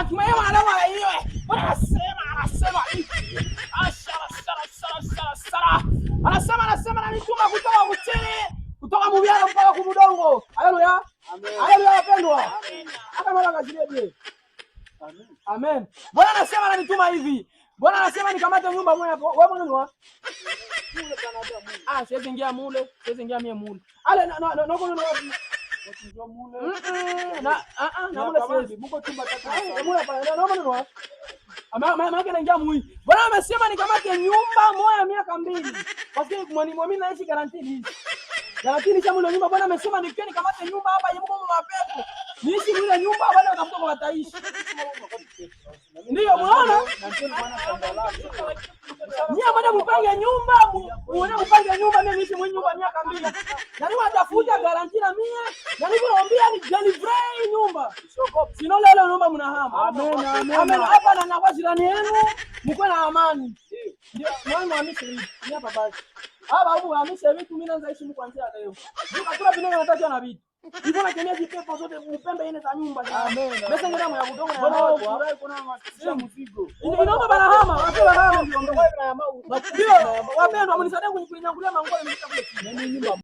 Atumeye mwanadamu aiwe. Bwana anasema, anasema hivi. Ashara sara sara sara sara. Anasema, anasema ananituma kutoka kuchini, kutoka mubyalo mpaka kumudongo. Haleluya. Haleluya wapendwa. Hata mara kazilie je. Amen. Bwana anasema ananituma hivi. Bwana anasema nikamate nyumba moja hapo. Wewe mwenyewe? Ah, siwezi ingia mule, siwezi ingia mie mule. Ale na na na na na na ah ah na mule siwezi. Muko chumba tatu. Eh, mule hapa na naomba nini? Ama maana naingia mui. Bwana amesema nikamate nyumba moja miaka 2. Kwa sababu mwani mimi naishi karantini hizi. Karantini cha mule nyumba, Bwana amesema nikie nikamate nyumba hapa yemuko mapepo. Niishi mule nyumba, wale watafuta kwa wataishi. Ndio munaona? Nyie mwende mpange nyumba, muone mpange nyumba, mimi niishi mwenye nyumba miaka 2. Na ni watafuta garantie na mie, na niko naambia ni deliver nyumba. Sino leo nyumba mnahama. Amen, amen. Amen. Hapa na nakuwa jirani yenu, mko na amani. Ndio, mwana muhamishe hivi. Ni hapa basi. Hapa huko muhamishe vitu, mimi naanza ishi kuanzia leo. Ndio katura vile nataka na vitu. Hivyo nakemea vipepo zote upembe ine za nyumba. Amen. Pesa ngine ya kudongo na Bwana ya watu. ufurahi kuna matisha mzigo. Inaomba banahama, watu bahama ndio. Ndio, wapendwa mnisaidie kunyangulia manguo nimefika kule chini. Nani nyumba